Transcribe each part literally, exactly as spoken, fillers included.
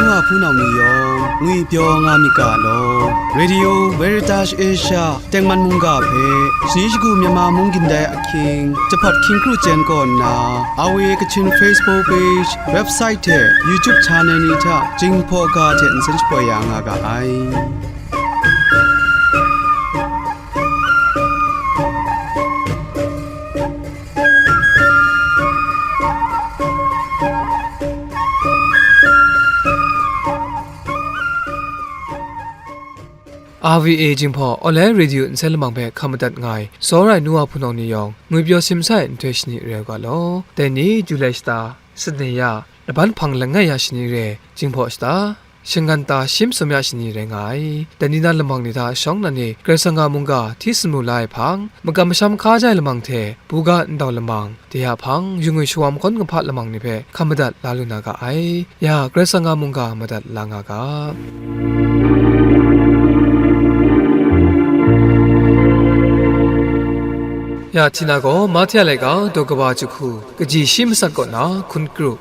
Wa hpunau ni yawng ngwipyaw nga myit ga law. Radio Veritas Asia tengman mungga hpe shani shagu Myanmar mung gindai ahkying jahpat hkying kru jen kaw nna, R V A Kachin Facebook page, website hte YouTube channel ni hta Jinghpaw ga hte nsen shapoi ya nga ga ai. R V A Jinghpaw Online Radio nsen lamang hpe hkam madat nga ai, tsawra ai nu wa hpunau ni yawng, ngwipyaw simsa ai nhtoi shani rai u ga law. Dai ni, Julai shata, Sane ya, laban hpang langai ya shani re, Jinghpaw shata, shangan ta shi masum ya shani rai nga ai. Dai ni na lamang ni hta shawng nnan e Karai Kasang a mungga hti sumru la ai hpang, makam masham hka ja ai lamang hte, buga ndau lamang, de a hpang, yu ngwi shawa mahkawn kahpa lamang ni hpe hkam madat la lu na ga ai. Ya, Karai Kasang a mungga madat la nga ga. Ya, Htina gaw Mahte a laika daw kaba jahku kaji shi matsat kaw na hkun kru.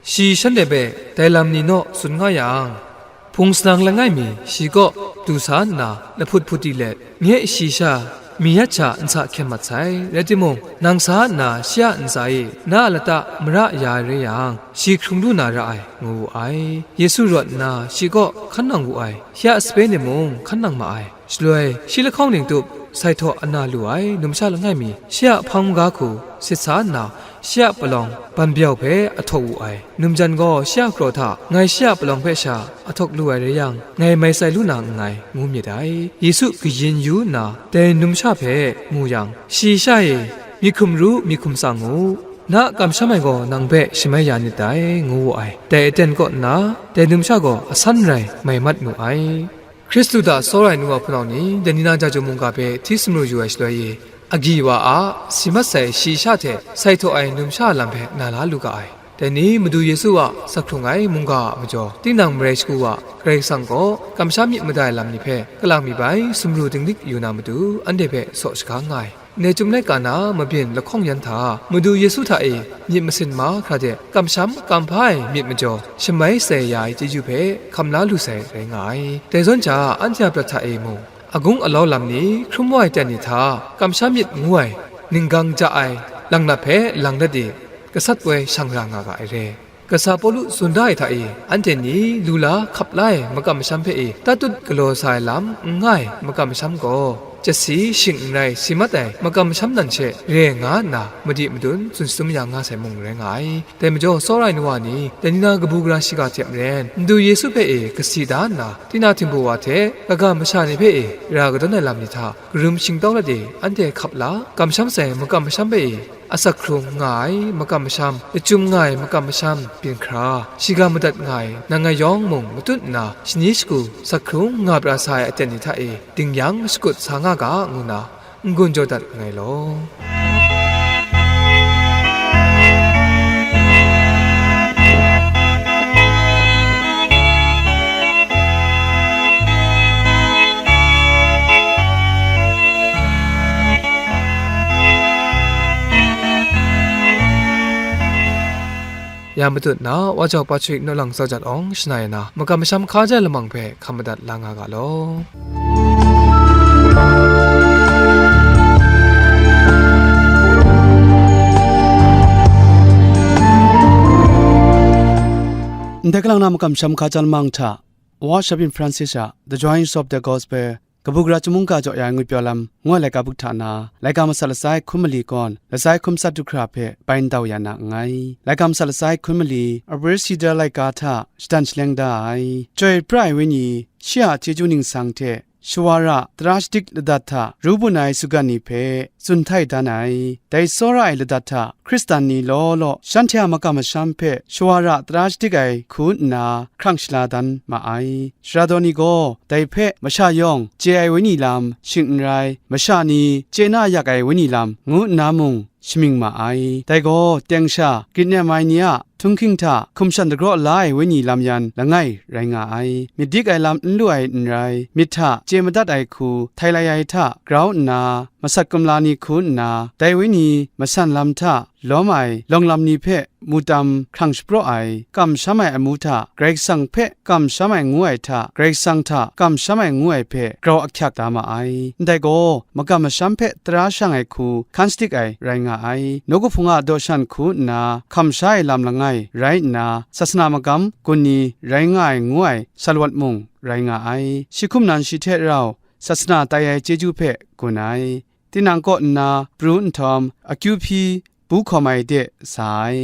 Shi shanhte hpe dai lam ni naw tsun nga yang, hpung sanang langai mi shi kaw du sa nna lahput hput di let, nye shi sha, mi yat sha nsa hkyen mat sai. Rai timung, nang sa nna shi a ntsa e na a lata mara ya ai rai yang, shi hkrung lu na ra ai, ngu wu ai. Yesu rawt nna shi kaw hkan nang wu ai, shi a sape ni mung hkan nang ma ai. Shaloi, shi lahkawng ning tup, sai htaw ana lu ai numsha langai mi, shi a hpang maga hku sit sa nna, shi a palawng ban byau hpe ahtawk wu ai. Num jan gaw shi a kraw hta, ngai shi a palawng hpe sha ahtawk lu ai rai yang, ngai mai tsai lu na nngai, ngu myit ai. Yesu kayin yu nna, dai numsha hpe mu yang, shi sha e, "Myit hkum ru, myit hkum tsang u, na a kamsham ai gaw nang hpe shamai ya nit dai," ngu wu ai. Dai aten kaw nna, dai numsha gaw asan rai mai mat mu ai. Hkristu hta tsawra ai nu wa hpunau ni, dai ni na Jahtum mungga hpe hti sumru yu ai shaloi e, agyi wa a, si mat sai shi sha hte sai htaw ai numsha a lam hpe na la lu ga ai. Dai ni Madu Yesu a sa hkrung ai mungga a majaw, tinang marai shagu wa Karai Kasang gaw kamsham myit mada ai lam ni hpe kalang mi bai sumru dinglik yu na matu, anhte hpe saw shaga nga ai. Ndai Chyum laika na mabyin lahkawng yan hta, Madu Yesu hta e myit masin mahkra de kamsham kam hpa ai myit majaw shamai sai ya ai chyeju hpe hkam la lu sai rai nga ai. Dai zawn hta, anhte a prat hta e mung, agung alau lam ni, hkrum wa ai ten ni hta, kamsham myit ngu ai, ninggang ja ai, langnat hpe lang dat e, gasat poi shang ra nga ga ai re. Kasa Pawlu tsun da ai hta e, anhte ni lu la hkap la ai makam masham hpe e tatut galaw sa ai lam n nga ai makam masham gaw, chyasi shing n rai si mat ai makam masham nan she re nga nna madi madun tsun shatum ya nga sai mung rai nga ai. Dai majaw, tsawra ai nu wa ni, dai ni na kabu gara shiga hte maren, Madu Yesu hpe e kasi da nna, tina htingbu wa hte kaga masha ni hpe e ra kadawn ai lam ni hta karum shingtau dat e, anhte hkap la, kamsham sai makam masham hpe e, asak hkrung nga ai makam masham, lachyum nga ai makam masham byin hkra, shiga madat nga ai, nang ngai yawng mung matut nna, shani shagu sak hkrung nga pra sa ai aten ni hta e, ding yang shakut sa nga ga, ngu nna n-gun jaw dat nngai law. Ya matut na, Wa Jau Patrick Naw Lang Tsawjat Awng shana ya na, makam masham hkaja lamang hpe hkam madat la nga ga law. Ndai kalang na makam masham hkaja lamang hta, Wa Shabin Francis a The Joys of the Gospel, kabu gara chyum mungga jaw ya ai ngwipyaw lam ngu ai laika buk hta na, laika matsat latsa ai hkum mali kawn, latsa ai hkum tsat du hkra hpe bai ndau ya na nngai. Laika matsat latsa ai hkum mali, Abril shi dara laika hta shadan shaleng da ai, Chyoi pra ai Wenyi, shi a chyeju ningsang hte, shawara tara shadik ladat hta ru bun ai sugan ni hpe tsun htai dan ai. Dai tsawra ai ladat hta Hkristan ni law law shanhte a makam masham hpe shawara tara shadik ai hku nna hkrang shala dan ma ai. Sara daw ni gaw dai hpe masha yawng chye ai wenyi lam, shing n rai, masha ni chye na yak ai wenyi lam ngu nna mung shamying ma ai. Dai gaw teng sha grit nem ai ni a htunghking hta hkum shan dagraw la ai wenyi lam yan langai rai nga ai. Myit dik ai lam n lu ai n rai, myit hta chye madat ai hku htai lai ai hta grau nna, masat kumla ni hku nna, dai wenyi masan lam hta lawm ai lawng lam ni hpe mu tam hkrang shapraw ai, kamsham ai amu hta, Karai Kasang hpe kamsham ai ngu ai hta, Karai Kasang hta kamsham ai ngu ai hpe grau ahkyak da ma ai. Ndai gaw, makam masham hpe tara shang ai hku hkan shadik ai rai nga ai. Nawku Hpung a daw shan hku nna hkam sha ai lam langai rai nna, sasana magam gun ni rai nga ai ngu ai salawat mung rai nga ai. Shi hkum nan shi hte rau sasana tai ai chyeju hpe gun ai. Tinang kaw nna pru nhtawm, akyu hpyi bu hkawm ai de sa ai.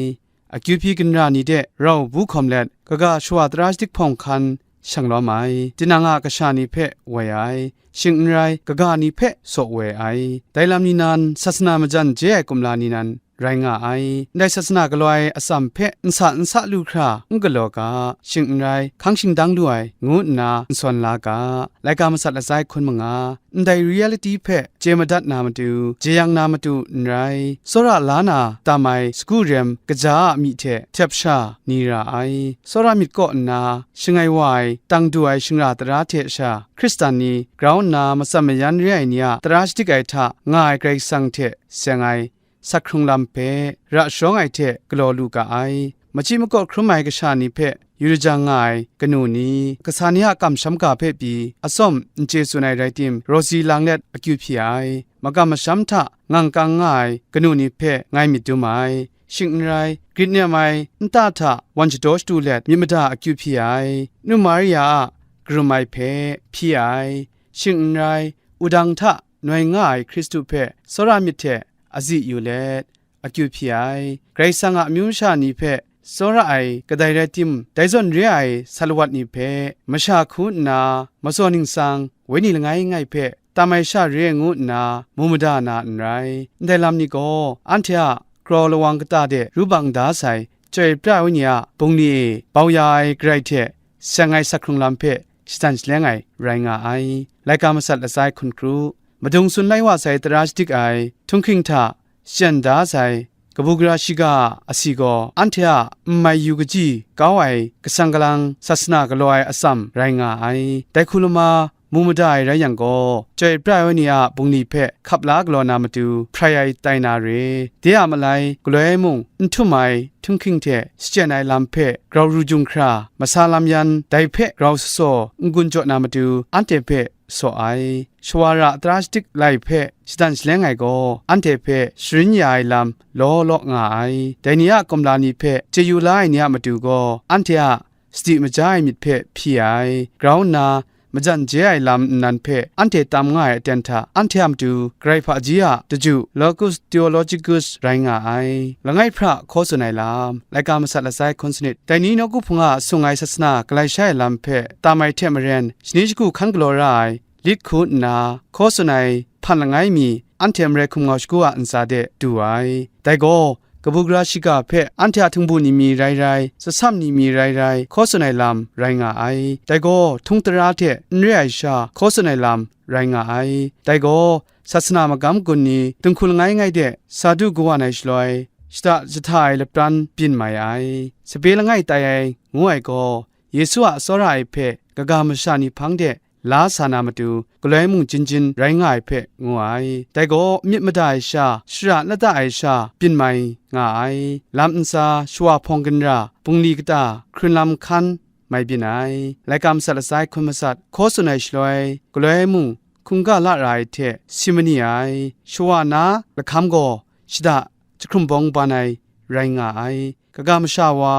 Akyu hpyi ginra ni de rau bu hkawm let, kaga shawa tara shadik hpawng hkan shanglawm ai. Tinang a kasha ni hpe woi ai, shing n rai, kaga ni hpe saw woi ai. Dai lam ni nan, sasana majan je ai kumla ni nan rai nga ai. Ndai sasana galaw ai atsam hpe n sa n sa lu hkra n galaw ga, shing n rai, hkang shingdang lu ai, ngu nna n sawn la ga. Laika masat lasai hkun manga, ndai reality hpe chye madat na matu, jeyang na matu n rai, tsawra la na tam ai sagu rem kaja a myi hte htep sha ni ra ai. Tsawra myit kaw nna shangai wa ai, tang du ai shingra tara hte sha, Hkristan ni grau nna matsan mayan re ai ni a tara shadik ai hta nga ai Karai Kasang hte seng ai, sak hkrung lam hpe ra sharawng ai hte galaw lu ga ai. Machyi makaw hkrum ai kasha ni hpe yu lajang nga ai kanu ni, kasa ni a kamsham ga hpe pyi atsawm n chye tsun ai rai tim, rawzi lang let akyu hpyi ai, makam masham hta ngang kang nga ai kanu ni hpe ngai myit dum ai. Shing n rai, grit nem ai nta hta wan shadaw shadu let myit mada akyu hpyi ai, Nu Maria a karum ai hpe hpyi ai, shing n rai, wudang hta noi nga ai Hkristu hpe tsawra myit hte azi yu let, akyu hpyi ai. Karai Kasang a amyu masha ni hpe tsawra ai kadai rai tim, dai zawn re ai salawat ni hpe masha hku nna matsaw ningsang wenyi langai ngai hpe tam ai sha re ai ngu nna mu mada na n rai. Ndai lam ni gaw anhte a grau lawang kata de ru bang da sai, Chyoi pra ai wenyi a bungli e bau ya ai garai hte seng ai sak hkrung lam hpe shadan shaleng ai rai nga ai. Laika masat lasai hkun kru, madung tsun lai wa sai tara shadik ai, htunghking hta shachyen da sai, kabu gara shiga a asi gaw, anhte a n mai yu kaji kau ai kasang kalang sasana galaw ai atsam rai nga ai. Dai hku lama mu mada ai rai yang gaw, Chyoi pra ai wenyi a bungli hpe hkap la galaw na matu hprai ai tai na re. De a malai galoi mung n htum ai htunghking hte shachyen ai lam hpe grau ru jung hkra, masa lam yan dai hpe grau sasaw n-gun jaw na matu anhte hpe saw ai. Shawa ra tara shadik lai hpe shadan shaleng ai gaw, anhte hpe sharin ya ai lam law law nga ai. Dai ni a kumla ni hpe chye yu la ai ni a matu gaw, anhte a sadi maja ai myit hpe hpyi ai. Grau nna majan je ai lam nnan hpe anhte tam nga ai aten hta, anhte a matu Karai hpaji a daju Logos Theologicus rai nga ai. Langai hpra hkaw tsun ai lam, laika masat lasai hkun sanit, dai ni nawku hpung a sung ai sasana galai sha ai lam hpe tam ai hte maren, shani shagu hkan galaw ra ai lit hku nna hkaw tsun ai hpan langai mi, anhte marai hkum ngau shagu a ntsa de du ai. Dai gaw, kabu gara shiga hpe anhte a htingbu ni mi rai rai, tsasam ni mi rai rai, hkaw tsun ai lam rai nga ai. Dai gaw, htung tara hte n re ai sha hkaw tsun ai lam rai nga ai. Dai gaw, sasana magam gun ni dinghku langai ngai de sa du kawan ai shaloi, shada jahta ai lapran byin mai ai. Sape langai tai ai, ngu ai gaw, Yesu a tsawra ai hpe kaga masha ni hpang de la sa na matu, galoi mung jin jin rai nga ai hpe ngu ai. Dai gaw, myit mada ai sha, shara lata ai sha byin mai nga ai. Lam ntsa, shawa hpawng ginra, bungli kata, hkrun lam hkan mai byin ai. Laika masat lasai hkun masat hkaw tsun ai shaloi, galoi mung hkungga la ra ai hte si mani ai. Shawa na lahkam gaw shada jahkrum bawng ban ai rai nga ai. Kaga masha wa,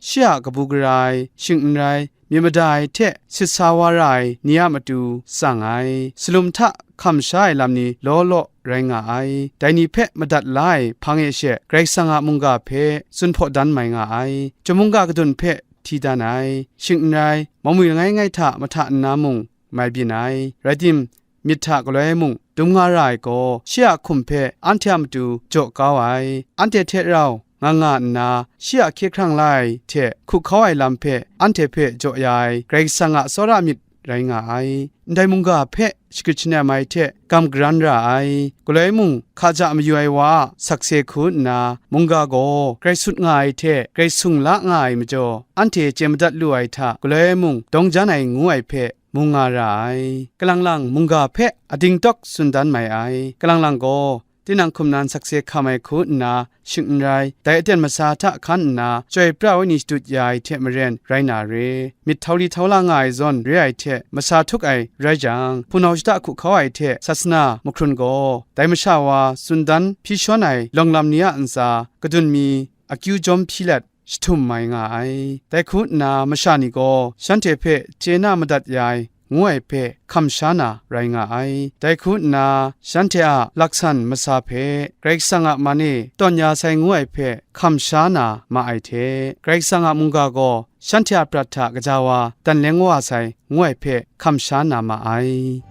shi a kabu gara ai, shing n rai, myit mada ai hte sit sa wa ra ai ni a matu tsang ai, salum hta hkam sha ai lam ni law law rai nga ai. Dai ni hpe madat la ai hpang e she, Karai Kasang a mungga hpe tsun hpaw dan mai nga ai. Chyum mungga kadun hpe hti dan ai, shing n rai, mamwi langai ngai hta mahta nna mung mai byin ai. Rai tim, myit hta galoi mung dum nga ra ai gaw, shi a hkum hpe anhte a matu jaw kau ai, anhte hte rau nga nga nna, shi a hkye hkrang la ai hte hkup hkau ai lam hpe anhte hpe jaw ya ai, Karai Kasang a tsawra myit rai nga ai. Ndai mungga hpe shagrit shanem ai hte gam garan ra ai, galoi mung hkaja mayu ai wa a sakse hku nna, mungga gaw grai sut nga ai hte grai sung la nga ai majaw, anhte chye madat lu ai hta galoi mung dawng jan ai ngu ai hpe mung nga ra ai. Kalang lang mungga hpe ading tawk tsun dan mai ai. Kalang lang gaw, tinang hkum nan sakse hkam ai hku nna shing n rai, dai aten masa hta hkan nna, chyoi pra ai ni shadut ya ai hte maren rai na re. Myit htau li htau la nga ai zawn re ai hte masa htuk ai rai jang, hpunau shada hku hkau ai hte sasana mahkrun gaw, dai masha wa tsun dan hpyi shawn ai lawng lam ni a ntsa kadun mi akyu jawm hpyi let, jahtum mai nga ai. Dai hku nna masha ni gaw shanhte hpe chye na madat ya ai, ngu ai hpe hkam sha na rai nga ai. Dai hku nna shanhte a laksan masa hpe Karai Kasang a man e tawn ya sai ngu ai hpe hkam sha na ma ai hte, Karai Kasang a mungga gaw shanhte a prat hta gaja wa dan leng wa sai ngu ai hpe hkam sha na ma ai.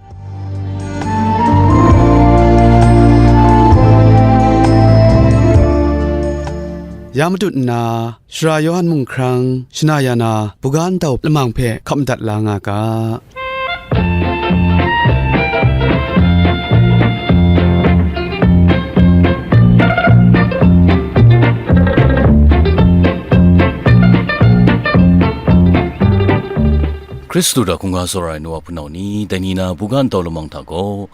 Ya matut nna, Sara Yawhan mung hkrang, shana ya na, buga ntau lamang hpe hkap madat la nga ga. Hkristu hta hkungga tsawra ai nu wa hpunau ni, dai ni na buga ntau lamang hta gaw,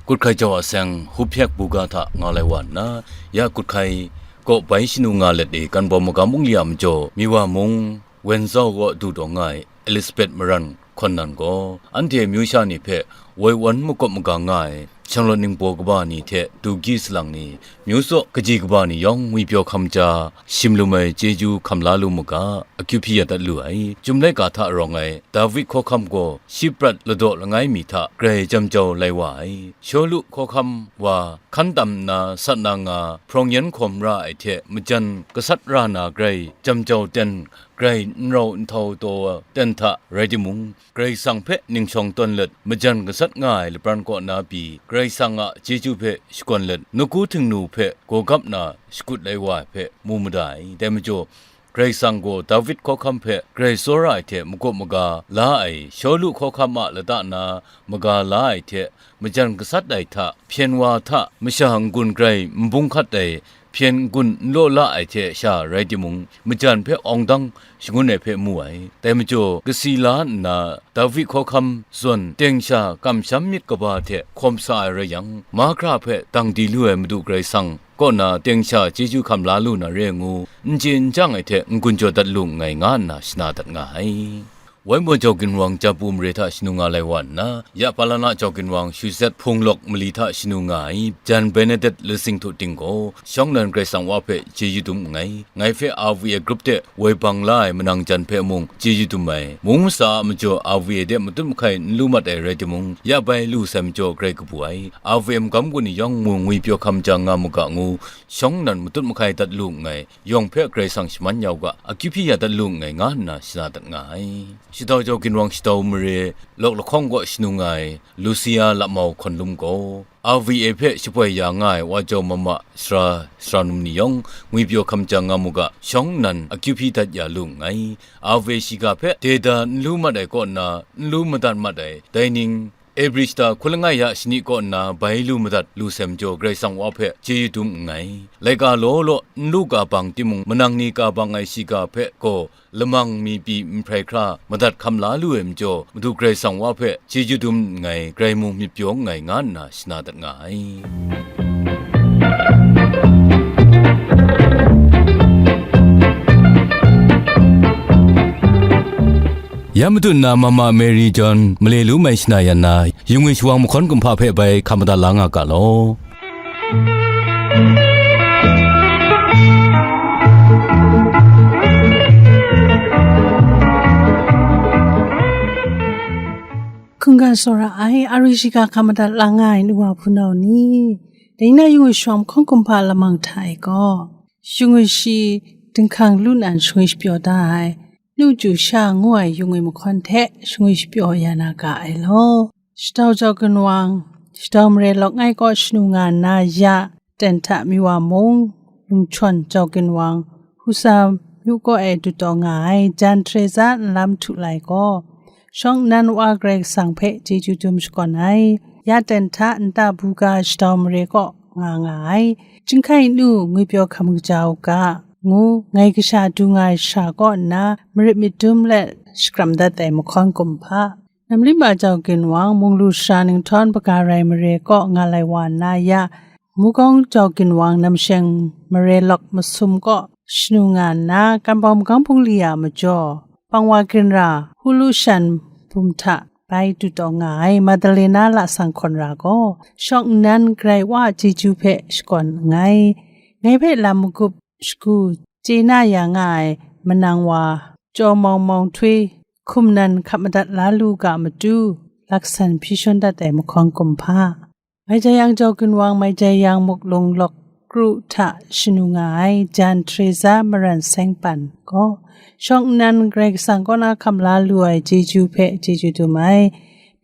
Kut hkai jau a seng, Huphyak buga hta nga lai wa nna, ya kut hkai kaw bai shanu nga let e, Kanbawm magam mung li a majaw, Miwa mung, Wenzhou kaw du taw nga ai Elizabeth Maran hkawn nan gaw, anhte amyu sha ni hpe woi wan makawp magang nga ai, shanglawt ningbaw kaba ni hte dugyi salang ni, myu tsaw kaji kaba ni yawng ngwipyaw hkam ja, shim lum ai chyeju hkam la lu mu ga, akyu hpyi ya dat lu ai. Chyum laika hta rawng ai David hkawhkam gaw shi prat ladaw langai mi hta grai jam jau lai wa ai. Shawlu hkawhkam wa hkan tam nna sat na nga, hprawng yan hkawm ra ai hte majan gasat ra na grai jam jau ten, grai n rau nhtau taw ten hta rai timung, Karai Kasang hpe ning shawng tawn let, majan gasat nga ai lapran kaw na pyi, Karai Kasang a chyeju hpe shakawn let, nawku Htingnu hpe gaw gap na shakut lai wa ai hpe mu mada ai. Dai majaw, Karai Kasang gaw David hkawhkam hpe grai tsawra ai hte makawp maga la ai, Shawlu hkawhkam a lata na maga la ai hte, majan gasat ai hta, hpyen wa hta, masha n-gun grai n bung hkat ai, hpyen n-gun n law la ai hte sha rai timung, majan hpe awng dang shangun ai hpe mu ai. Dai majaw, kasi la nna, David hkawhkam zawn teng sha kamsham myit kaba hte hkawm sa ai rai yang, mahkra hpe dang di lu ai Madu Karai Kasang kaw na teng sha chyeju hkam la lu na re ngu, n chye n chyang ai hte n-gun jaw dat lu nngai, nga nna shana dat nga ai. Waimaw jau ginwang Japu mare hta shanu nga lai wa nna, ya Palana jau ginwang Shuzet hpung lawk mali hta shanu nga ai, jan Benedict Lessing htu ting gaw, shawng nnan Karai Kasang wa hpe chyeju dum nngai. Ngai hpe R V A group de woi bang la ai manang jan hpe mung chyeju dum ai. Mung masa a majaw R V A de matut mahkai n lu mat ai rai timung, ya bai lu sai majaw grai kabu ai. R V A magam gun ni yawng mung ngwipyaw hkam jang nga mu ga ngu, shawng nnan matut mahkai dat lu nngai. Yawng hpe Karai Kasang shaman ya u ga, akyu hpyi ya dat lu nngai, nga nna shana dat nga ai. Shadau jau ginwang Shadau mare lawk lahkawng kaw shanu nga ai Lucia Lamau hkawn lum gaw, R V A hpe shapoi ya nga ai wa jau mama sara, sara num ni yawng ngwipyaw hkam jang nga mu ga, shawng nnan akyu hpyi dat ya lu nngai. R V A shiga hpe deda n lu mat ai kaw nna, n lu madat mat ai, dai ning, Ebri shata hkun langai ya shani kaw nna bai lu madat lu sai majaw, Karai Kasang wa hpe chyeju dum nngai. Laika law law n lu ka bang timung, manang ni ka bang ai shiga hpe gaw lamang mi pyi n hprai hkra madat hkam la lu ai majaw, Madu Karai Kasang wa hpe chyeju dum nngai, grai mung myit pyaw nngai, nga nna shana dat nga ai. Ya matu nna Mama Mary John male lu mai shana yan na, yungwi shawang mahkawn kumhpa hpe bai hkam madat la nga ga law. Hkungga tsawra ai, a ri shiga hkam madat la nga ai nu wa hpunau ni, dai na yungwi shawang mahkawn kumhpa lamang hta e gaw, shingwi shi dinghkang lu nan shingwi shapyaw da ai, nu ju sha ngu ai yungwi mahkawn hte shingwi shapyaw ya na ga ai law. Shadau jau ginwang, Shadau mare lawk ngai kaw shanu nga nna ya, ten hta Miwa mung, Lungchawn jau ginwang, Husa myu kaw e dut taw nga ai, jan Teresa nlam htu lai gaw, shawng nnan wa Karai Kasang hpe chyeju dum shakawn ai, ya ten hta nta buga Shadau mare kaw nga nga ai, chyinghkai nu ngwipyaw hkam kaja u ga, ngu ngai kasha du nga ai sha kaw nna marit myit dum let shakram dat ai mahkawn kumhpa. Namlim a jau ginwang, mung lu sara ninghtawn, Bagarai mare kaw nga lai wa nna ya, Mukong jau ginwang, Namsheng mare lawk masum kaw shanu nga nna, Kanbawm Gang Bungli a majaw, Pangwa Ginra, Hulu Shan bum hta bai du taw nga ai Madalena Lasang Hkawn Ra gaw, shawng nnan Karai Wa a chyeju hpe shakawn nngai. Ngai hpe lam magup shagu chye na ya nga ai manang wa, Jaw Mawng Mawng Htwi, hkum nan hkap madat la lu ga matu, laksan hpyi shawn dat ai mahkawn kumhpa. Mai jai yang jau ginwang, mai jai yang muk lung lawk kru hta shanu nga ai Jan Teresa Maran Seng Pan gaw, shawng nnan Karai Kasang kaw na hkam la lu ai chyeju hpe chyeju dum ai.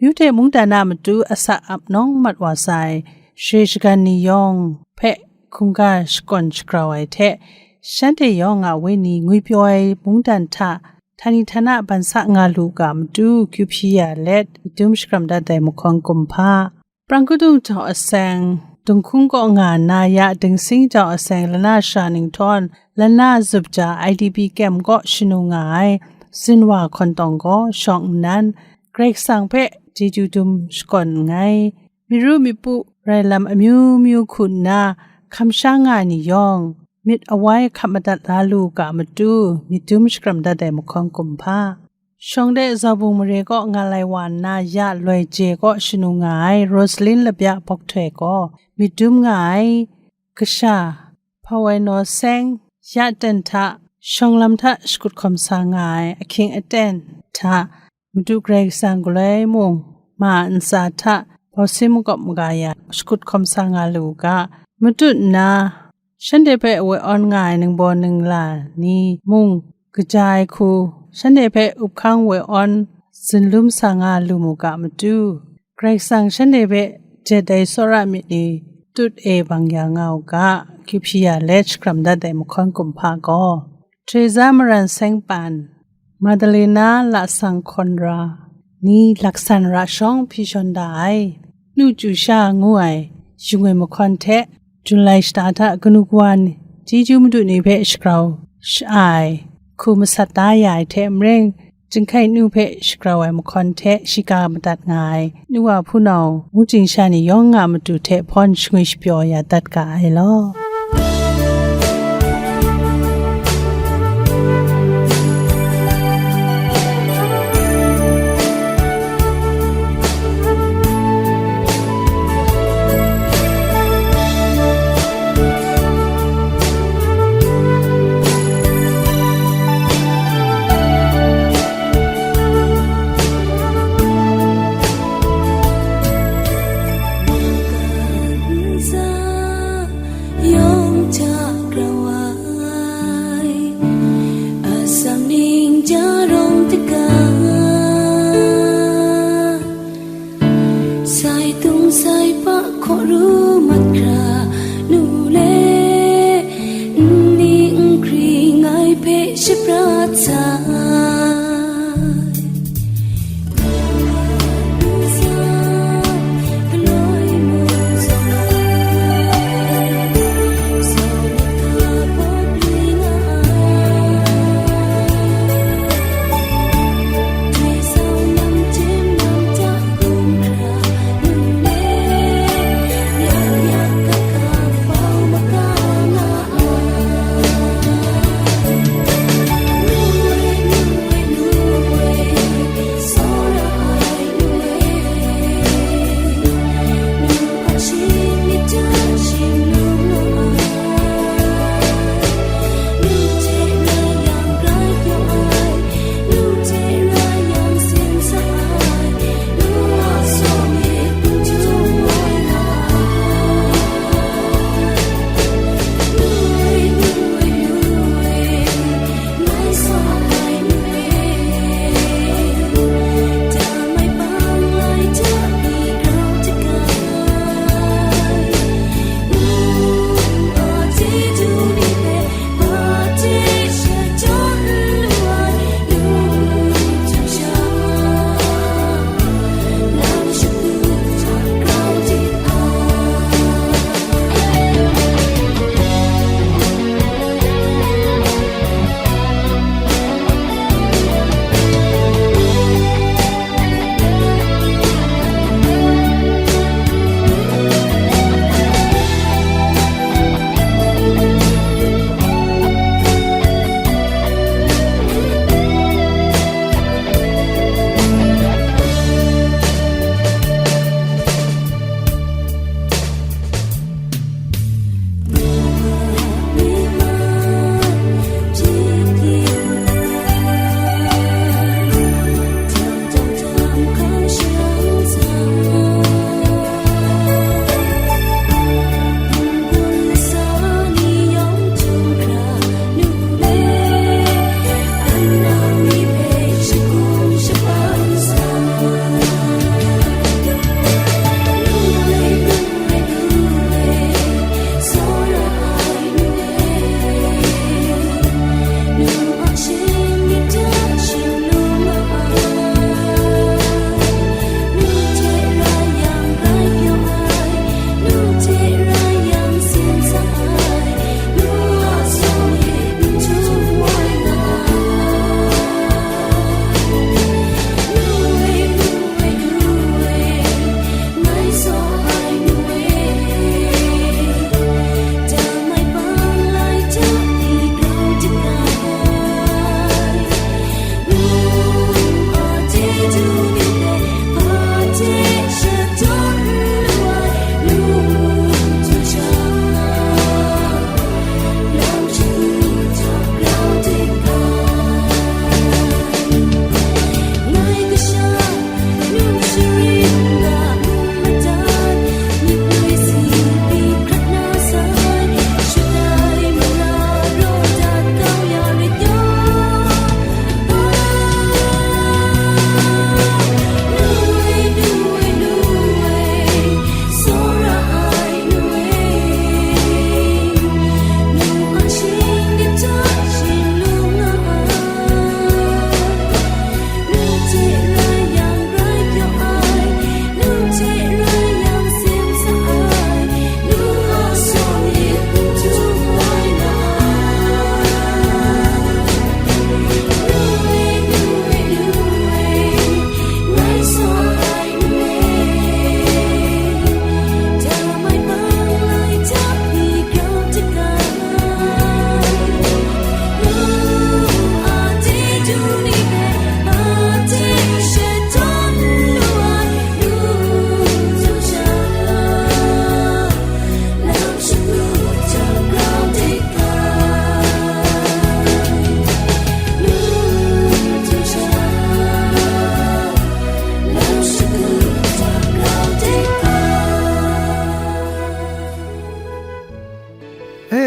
Myu hte mungdan a matu asak ap nawng mat wa sai, share shagan ni yawng hpe hkungga shakawn shagrau ai hte, shanhte yawng a wenyi ngwipyaw ai mungdan hta htani htana ban sa nga lu ga matu, kyu hpyi ya let, myit dum shakram dat ai mahkawn kumhpa. Prang kudung jau aseng, Dunghkung kaw nga nna ya Dingsing jau aseng, Lana sara ninghtawn, Lana Zupja I D P kem kaw shanu nga ai Zinwa Hkawn Tawng gaw, shawng nnan Karai Kasang hpe chyeju dum shakawn nngai. Miru mipu rai lam amyu myu hku nna hkam sha nga ai ni yawng, myit awai hkap madat la lu ga matu, myit dum shakram dat ai mahkawn kumhpa. Shawng de Zaubung mare kaw nga lai wa nna ya Loi Je kaw shanu nga ai Rosalin Labya Bawk Htoi gaw, myit dum nga ai kasha, Hpawai Naw Seng, ya ten hta, shawng lam hta shakut hkawm sa nga ai ahkying aten hta, Madu Karai Kasang galoi mung, ma a ntsa hta bausin makawp maga ya shakut hkawm sa nga lu u ga, matut nna, shanhte hpe woi awn nga ai ningbaw ningla ni mung, kaja ai hku, shanhte hpe up hkang woi awn zinlum sa nga lu mu ga matu, Karai Kasang shanhte hpe jet ai tsawra myit ni tut e bang ya nga u ga, kyu hpyi ya let shakram dat ai mahkawn kumhpa gaw, Teresa Maran Seng Pan, Madalena Lasang Hkawn Ra ni laksan ra shawng hpyi shawn da ai, Nu Chyu Sha ngu ai yung ai mahkawn hte, Jun lai shata hta kanu kawa ni, chyeju madu ni hpe shagrau sha-, ai, hku masat da ya ai hte maren, Jinghkai Nu hpe shagrau ai mahkawn hte shiga madat nga ai, Nu Wa Hpunau, Mungchying Sha ni yawng a matu hte hpawn shangwi shapyaw ya dat ga ai law. Yawng hta grau ai, atsam ning ja rawng hta ga, sai tung sai pa hkaw ru mat hkra, nu le nni n hkring ai hpe shaprat sai.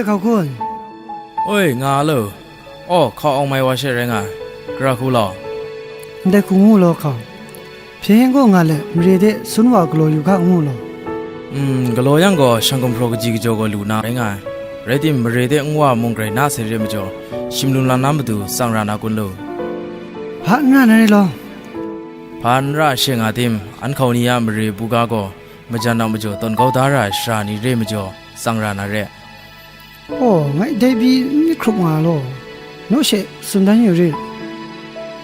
Hkau kun? Oi, nga lo. Aw, hkau awng mai wa she rai nga ai. Gara hku law. Ndai hku ngu law hkau. Hpyen yen gaw nga let, mare de sun wa galaw yu ga ngu law. Mm, galaw yang gaw, shang gumhpraw kaji kajaw gaw lu na rai nga ai. Rai timung, mare de nwa mung grai na sai re majaw, shimlum lam na matu tsang ra na kun lo? Hpa n ra na re law. Hpa n ra she nga tim, an hkau ni a mare buga gaw, majan a majaw tawn kau da ra ai sara ni re majaw, tsang ra na re. Aw, ngai dai pyi n myit hkrup nga law, naw she tsun dan yu rit.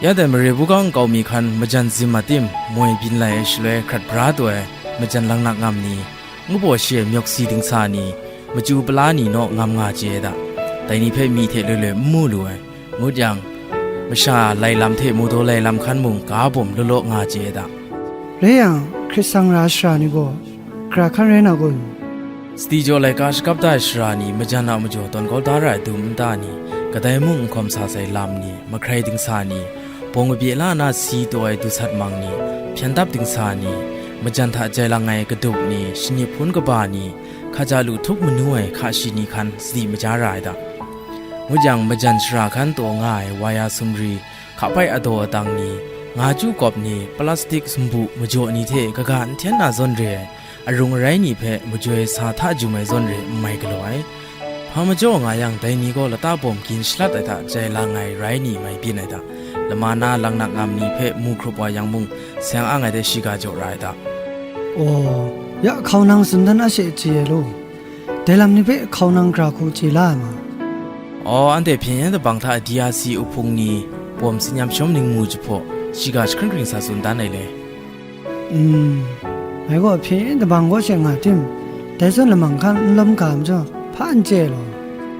Ya dai mare buga nkau mi hkan majan zim a tim moi byin lai ai shaloi hkrat bra taw ai majan langnak ngam ni, ngu baw shi ai myawk si dingsa ni, machyu pala ni naw ngam nga chye ai da. Dai ni hpe myi hte loi loi n mu lu ai. Ngut yang, masha lai lam hte mawdaw lai lam hkan mung ga bawm law law nga chye ai da. Rai yang, hkrit sang ra ai sara ni gaw, gara hkan rai na kun? Sadi jaw laika shakap da ai sara ni majan a majaw tawn kau da ra ai dum nta ni, kadai mung n hkawm sa sai lam ni, mahkrai dingsa ni, bawng kabye la na si taw ai dusat mang ni, hpyan dap dingsa ni, majan hta jai lang ai kadup ni, shanip hpun kaba ni, hkaja lu htup manu ai hka shi ni hkan sadi maja ra ai da. Ngut yang, majan shara hkan taw nga ai waya sumri, hkapai adaw adang ni, nga chyu kawp ni, plastik sumbu majaw ni hte kaga n hten na zawn re ai, arung arai ni hpe majoi sa hta jum ai zawn re n mai galaw ai. Hpa majaw nga yang, dai ni gaw lata bawm gin shalat ai hta jai lang ai rai ni mai byin ai da. Lama na langnak ngam ni hpe mu hkrup wa yang mung, seng ang ai de shiga jaw ra ai da. Aw, ya hkau nang tsun dan a she chye ai law. Dai lam ni hpe hkau nang gara hku chye la ai ma? Aw, anhte hpyen yen dabang hta D R C uhpung ni, bawm tsin yam shawm ningmu jahpaw, shiga jahkring hkring sa tsun dan ai le. Mm, ngai gaw hpyen yen dabang kaw she nga tim, dai zawn lamang hkan n lawm ga majaw, hpa n chye law.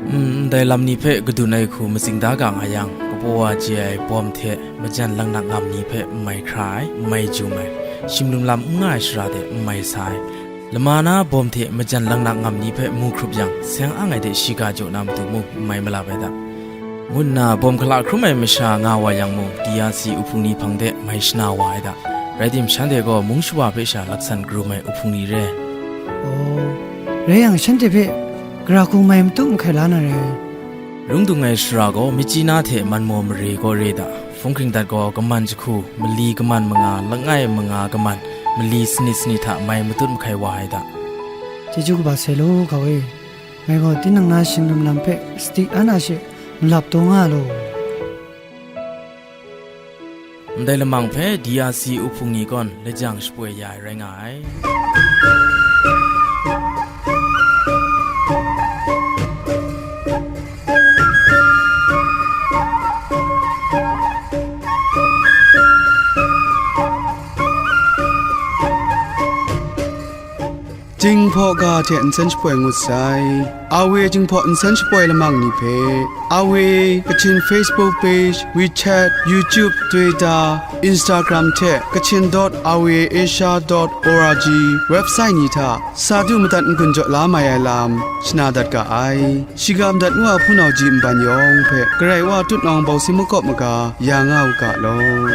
Mm, ndai lam ni hpe kadun ai hku matsing da ga nga yang, kapaw wa chye ai bawm hte majan langnak ngam ni hpe n mai hkra ai, n mai jum ai, shimlum lam n nga ai shara de n mai sa ai, lama na bawm hte majan langnak ngam ni hpe mu hkrup yang, seng ang ai de shiga jaw na matu mung n mai malap ai da, ngu nna bawm hkala hkrum ai masha nga wa yang mung, D R C uhpung ni hpang de mai shana wa ai da. Rai tim, shanhte gaw mung shawa hpe sha laksan karum ai uhpung ni re. Aw, rai yang, shanhte hpe gara hku mai matup mahkai la na re. Lung dung ai shara gaw, myitkyina hte manmaw mare gaw re da. Hpung hkring dat gaw, kaman jahku, mali kaman manga, langai manga kaman, mali sanit sanit hta mai matut mahkai wa ai da. Chyeju kaba sai law, hkau e. Ngai gaw tinang na shimlum lam hpe sadi an a she malap taw nga law. Ndai lamang hpe D R C uhpung ni gawn lajang shapoi ya ai rai nga ai. Jinghpaw ga hte nsen shapoi ngut sai. A W Jinghpaw nsen shapoi lamang ni hpe, A W Kachin Facebook page, WeChat, YouTube, Twitter, Instagram hte Kachin dot R V A Asia dot O R G website ni hta sa du madat n-gun jaw la mai ai lam shana dat ga ai. Shiga madat ngu a hpunau ji nban yawng hpe Karai Wa tutnawng bawsi makawp maga ya nga u ga law.